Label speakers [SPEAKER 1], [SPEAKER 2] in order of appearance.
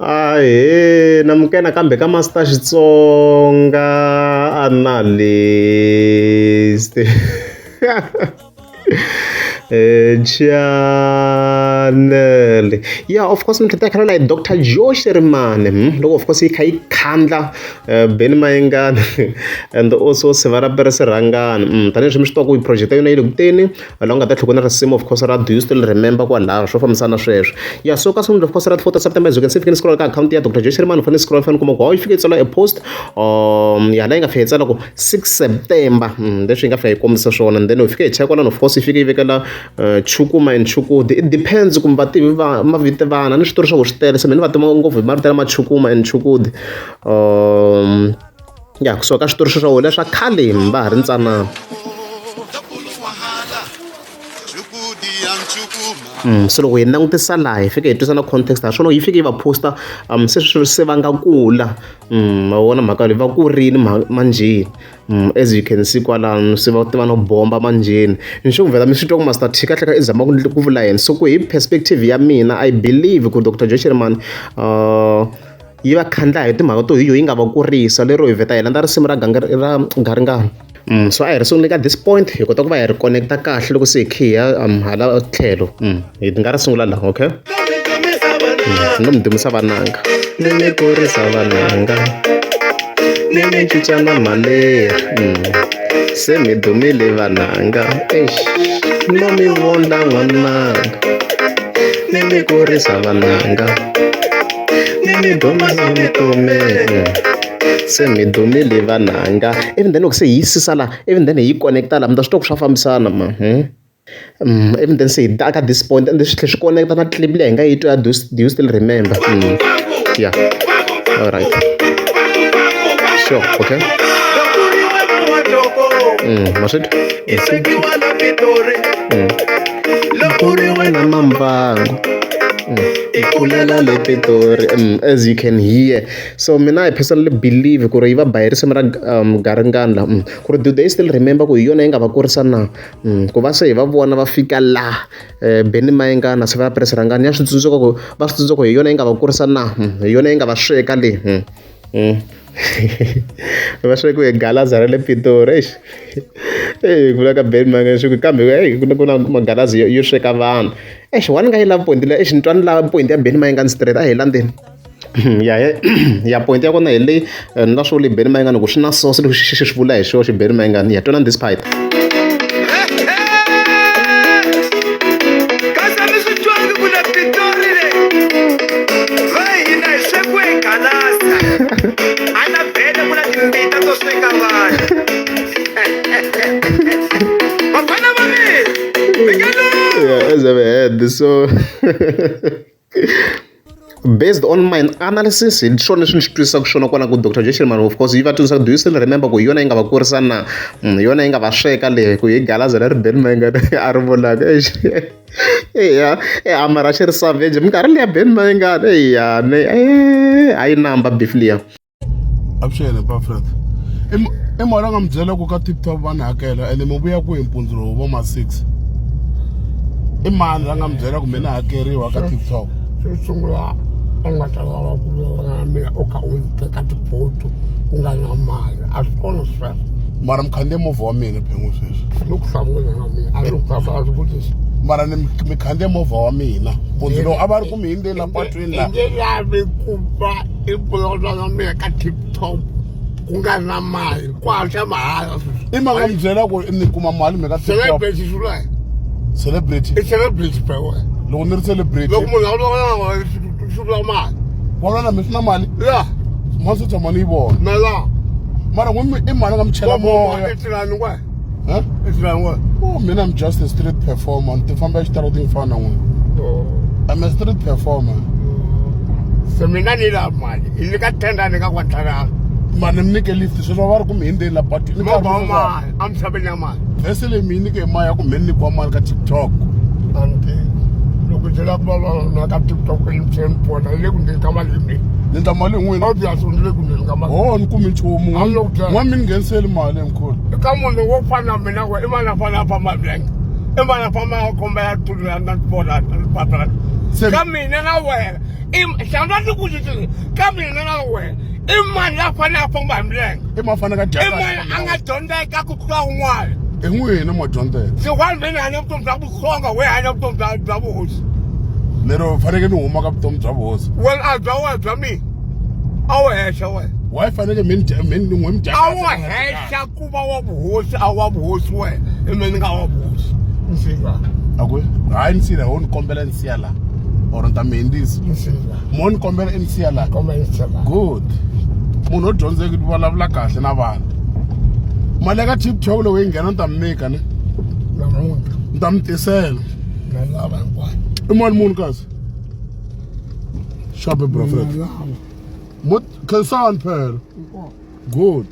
[SPEAKER 1] Ahee namukela nakambe ka Master Xitsonga Analyst channel ya of course mi tlhela khalela hi Doctor Joe Shirimani loko of course yi kha yi khandla Benny Mayengani and also Sivara Perese Rhangani tanihileswi mi swi tivaka ku project ya yona yi le ku teni laha u nga ta tlhela ku na risimu of course ra do you still remember kwalaho swo fambisana na sweswo ya so ka siku of course ra 4 September as you can see fikeni scroll ka account ya Dr. Joe Shirimani u fanele scroll fanele kuma ku hawu yi fike yi tsala e post ya laha yi nga fika yi tsala ku 6 September leswi yi nga fika yi kombisa swona and then u fike hi check kwalano of course yi fike yi vekela chukuma and chukudi it depends kumbe vativi va mavito vana ni switori swa ku swi tele se mina ni va tiva ngopfu hi mavito lama chukuma and chukudi ya kusuka ka switori swa wena swa khale va ha ri ntsanana se loko hi langutisa laha hi fika hi twisa na context ha swona yi fike yi va posta se sweswo se va nga kula ma vona mhaka leyi va kurile manjheni as you can see kwalano se va tiva no bomba manjheni ni swo vhela mi swi twa ku Master T kahle ka i zama ku vula yini so ku hi perspective ya mina I believe ku Doctor Joe Shirimani yi va khandla hi timhaka to hi yo yi nga va kurisa lero hi vheta hi landza risimu ra ganga ra garingani so a hi ri sungule ka this point hi kota ku va hi ri connect-a kahle loko se hi khe hi ya hala tlhelo hi nga ri sungula laha okay no mi dumisa vananga ni mi kurisa vananga ni mi cinca na maleri se mi dumile vananga eish no mi vondla n'wananga ni mi kurisa vananga ni mi dumisa vutomi se mi dumile vananga even then loko se hi yi sisa la even then hi yi connect-a la mi ta swi twa ku swa fambisana ma even then se hi ta ka this point ende swi tlhela swi connect-a na clip leyi hi nga yi twa ya do you still remember yeah all right sure okay ma swi twa na mambangu i kulela le Pitori as you can hear so mina I personally believe ku ri yi va ba hi risimu ra garingani la ku ri do they still remember ku hi yona yi nga va kurisa na ku va se hi va vona va fika la Benny Mayengani na Sivara Perese Rhangani ya swi tsundzuka ku va swi tsundzuka ku hi yona yi nga va kurisa na hi yona yi nga va sweka leyi va swekiwe hi galaza ra le Pitori eish eyi ku vula ka Benny Mayengani swi ku kambe heyi ku na ku na magalazi yo sweka vanhu eish wa ni nga yi lavi point leyi eish ni twa ni lava point ya Benny Mayengani straight a hi landzeni ya ya point ya kona hi leyi na swo le Benny Mayengani ku swi na sauce leswi xi swi vula hi xoxe Benny Mayengani ya twanani this part.
[SPEAKER 2] Kasi a mi swi twangi ku le Pitori le va hina hi swekiwe hi galasa a na bele ku na timbita to sweka vanhu vafana va mina mi nge lovi
[SPEAKER 1] Yeah, as I've heard, so based on my analysis hi swona leswi ni swi twisisaka swona kwala ku Doctor Joe Shirimani of course yi va tsundzuxa do you still remember ku hi yona yi nga va kurisa na hi yona yi nga va sweka leyi ku hi galaza leri Benny Mayengani a ri vulaka eish eya e mara xi ri savage minkarhi liya Benny Mayengani eya ne a yi namba beef liya.
[SPEAKER 3] Avuxeni Pafret. I mani a nga mi byela ku ka tip top va ni hakela ene mi vuya kwihi mpundzu lowu vo ma 6 i mani la nga mi byela ku mina hakeriwa ka tip top
[SPEAKER 4] xo sungula a nga ta lava ku vulavula na mina u kha u teka tifoto u nga na mali a swi kona sweswo
[SPEAKER 3] mara mi khandziye movha wa mina phengu sweswi
[SPEAKER 4] ni ku hlamula na mina a ni ku hlamula a swi vutisi
[SPEAKER 3] mara ni mi khandziye movha wa mina mpundzu lowu a va ri ku mi hindzeni la patwini la
[SPEAKER 4] i nge lavi ku va i vulavula na mina ka tiktok ku nga ri na mali ku haxa mahala sweswi
[SPEAKER 3] i ma nga mi byela ku ni kuma mali mi ka TikTok
[SPEAKER 4] celebrity swi vula yini?
[SPEAKER 3] celebrity
[SPEAKER 4] i celebrity phela wena
[SPEAKER 3] loko ni ri celebrity
[SPEAKER 4] loko munhu a vulavula na wena swi vula mali
[SPEAKER 3] vulavula na mina swi na mali
[SPEAKER 4] ya
[SPEAKER 3] ma swi tshama ni yi vona
[SPEAKER 4] na la
[SPEAKER 3] mara n'wi i mali nga mi chela moya
[SPEAKER 4] i tirhani n'we
[SPEAKER 3] Huh?
[SPEAKER 4] i tirhani n'we
[SPEAKER 3] Oh, mina I'm just a street performer. Ni ti famba exitarateni fana na n'wina. I'm a street performer.
[SPEAKER 4] Se mina ni lava mali i nyika ten rand ka kwatlharana
[SPEAKER 3] Mara ni mi nyike lift sweswo va ri ku mi hindzeni la patwini. Ni
[SPEAKER 4] movha wa
[SPEAKER 3] karhi
[SPEAKER 4] mali emisaveni ya mali
[SPEAKER 3] Vhese leyi mi yi nyike hi mali ya ku mi nyikiwa mali ka TikTok.
[SPEAKER 4] Anti loko ndzi lava ku vulavula na ka TikTok ni tlhela ni vona ni le ku ndleni ka mali hi mina
[SPEAKER 3] Ni endla mali hi n'wina.
[SPEAKER 4] Obvious ni le ku ndleni ka mali.
[SPEAKER 3] Oh, ni kumi nchumu.
[SPEAKER 4] A ni le ku byela.
[SPEAKER 3] N'wa mi ni ngheniseli mali mkhulu.
[SPEAKER 4] Ka munhu wo fana na mina we i mani a fanele a famba hi milenge i mani a famba a kombela two rand na four rand na five rand. Ka mina na wena xana ndzi ku xixini ka mina na wena i mani la fanele a famba hi milenge
[SPEAKER 3] i ma fanele ka
[SPEAKER 4] i mani a nga dyondzeka ku tlula un'wana
[SPEAKER 3] i n'wina mo dyondzeka
[SPEAKER 4] xin'wana mina hanya vutomi bya vuhlonga we hanya vutomi bya vuhosi
[SPEAKER 3] lero faneke ni huma ka vutomi bya vuhosi
[SPEAKER 4] wena a bya wena bya mina a wu hexa wena
[SPEAKER 3] why faneke mi mi n'wi mi
[SPEAKER 4] a wu hexa ku va wa vuhosi a wa vuhosi wena i mina ni nga wa vuhosi
[SPEAKER 3] a ku hayi ni siya ho ni kombela ni siya la or ni ta mi hindzisa mo ni kombela i ni siya la good munhu wo dyondzeki vulavula kahle na vanhu mali ya ka tiktok loko yi nghena ni ta mi mika ne ni ta mi tisela i mali muni kasi xabe brofred mo khensani phela good.